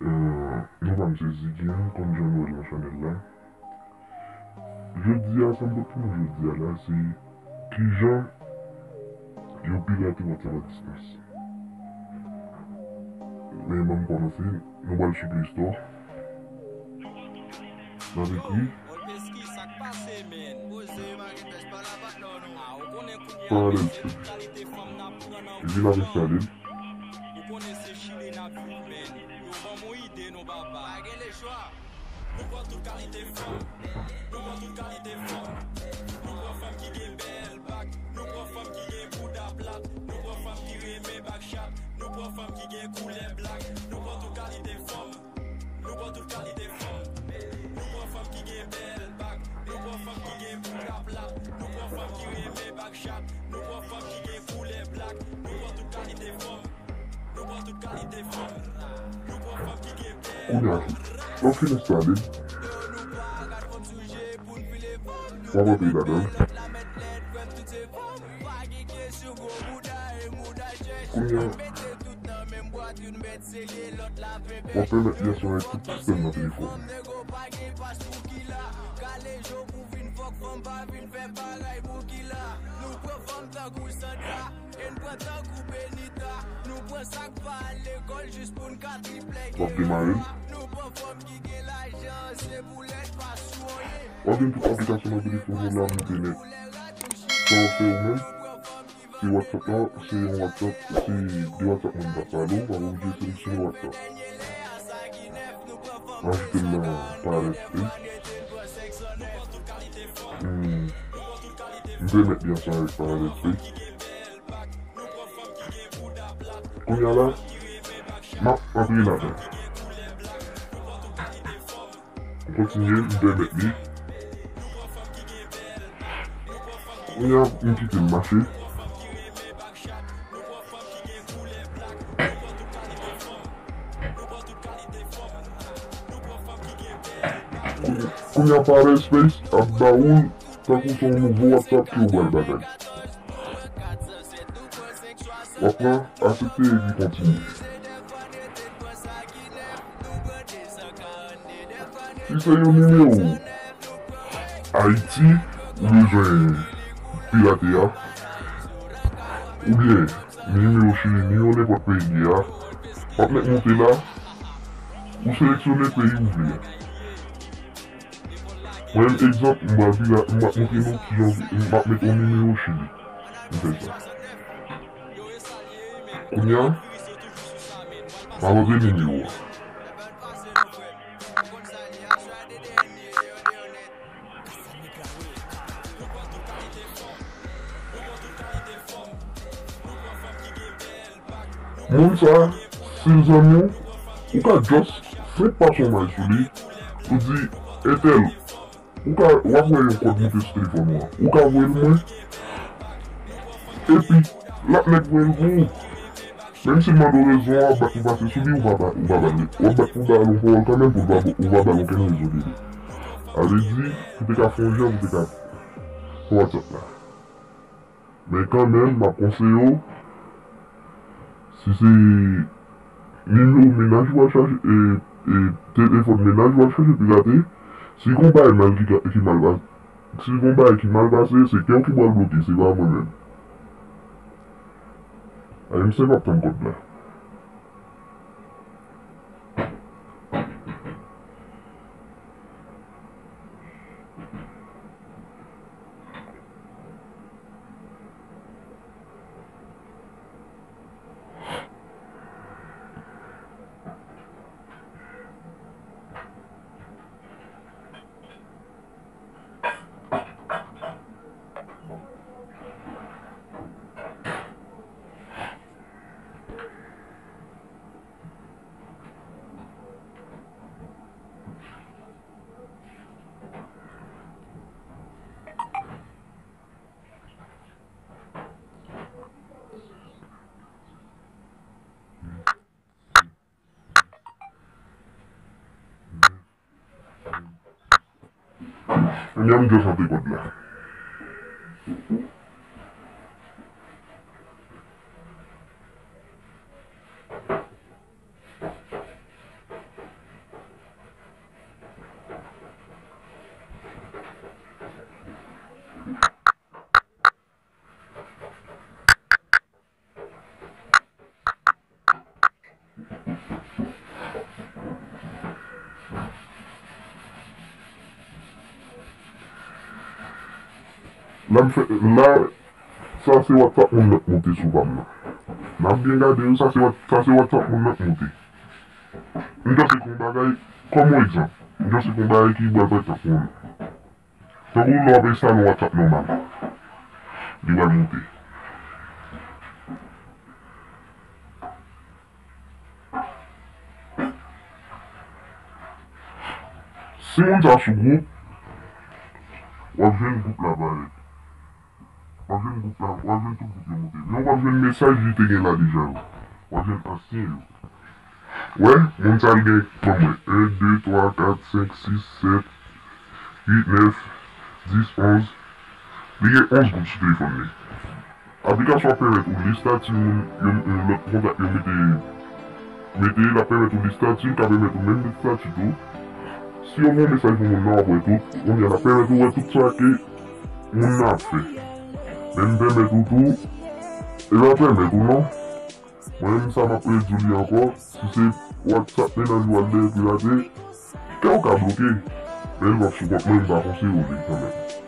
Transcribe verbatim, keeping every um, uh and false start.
Euh, non pa m se Ziggy, konn jan nou wè l nan chanèl la. Jodi a, sa m pot pou nou jodi a la, se kijan yo pirate WhatsApp a distans. Men ban m kòmanse, nou pral sou Play Store. N ap ekri Paradise Free. Epi n ap enstale l. Kounye a, lè w fin enstale, w ap antre ladan l. Kounye a, w ap pèmèt li ansanm avèk tout sistèm nan telefòn. W ap demare l. W ap jwenn tout aplikasyon nan telefòn ou la moute nèt. Sa w ap fè ou menm, se WhatsApp la, se yon WhatsApp, se de WhatsApp moun k ap pale, w pa oblije seleksyone WhatsApp. Ajoute l nan Paradise Free. Hmm. M pèmèt li ansanm avèk Paradise Free. Kounye a la, m ap antre ladan. M kontinye, m pèmèt li. Kounye a, m kite l mache. Kounye a, Paradise Free ap ba ou l tankou se yon nouvo WhatsApp ke ou pral bagay. W ap pran aksepte epi kontinye. Si se yon nimewo Ayiti ou bezwen pirate a, oubyen nimewo Chili, nimewo nenpòt peyi li ye a, w ap mèt moute la, ou seleksyone peyi ou vle a. Mwen menm, egzanp, m pral vin la, m ap montre nou kijan m ap met yon nimewo Chili. M fè sa. Kounye a, m ap antre nimewo a. Moun sa, si l zanmi w, ou ka just senp pase yon may sou li, ou di, entèl, ou ka, w ap wè yon kòd moute sou telefòn ou an. Ou ka voye l mwen, epi l ap mèt voye l pou ou. Menm si l mande w rezon an, w ap bat pou pase sou li, ou pa ba, ou pa ba l, w ap bat pou ba l yon pawòl kanmenm pou l pa, ou pa ba l okenn rezon de li. Sa vle di, ou te ka fè yon jan, ou te ka fè WhatsApp la. Men kanmenm, m ap konseye w, si se nimewo mennaj ou al chache, e, e, telefòn mennaj ou al chache pirate, si gon bagay mal ki, ki mal pa-, si gon bagay ki mal pase, se kè w ki pral bloke, se pa mwen menm. A M C p ap tann kòd la. Kounye a m just antre kòd la. La m fè, la, sa se WhatsApp moun nan k moute sou pa m nan. N ap byen gade yo, sa se What- sa se WhatsApp moun nan k moute. M jis ekri yon bagay kòm yon egzanp. M jis ekri yon bagay ki pral parèt tankou yon, tankou lè w ap enstale yon WhatsApp nòmal. Li pral moute. Si moun sa sou gwoup, w ap jwenn gwoup la parèt. W ap jwenn gwoup la, w ap jwenn tout gwoup yo moute. Men w p ap jwenn mesaj li te gen la deja yo. W ap jwenn ansyen yo. Wè, moun sa l gen, ban mwen, en, de, twa, kat, senk, sis, sèt, uit, nèf, dis, onz. Li gen onz gwoup sou telefòn li. Aplikasyon ap pèmèt ou li estati moun, yon, yon lòt kontak yo mete, mete, l ap pèmèt ou li estati, l ka pèmèt ou menm li estati tou. Si yo voye mesaj pou moun nan, w ap wè tout, kounye a l ap pèmèt ou wè tout sa ke moun nan ap fè. Menm pèmèt ou tou, e l ap pèmèt ou non. Mwen menm sa m ap redi w li ankò, si se WhatsApp mennaj ou al dèyè pirate, kè w ka bloke, men li p ap sou kont mwen, m pa konseye w li kanmenm.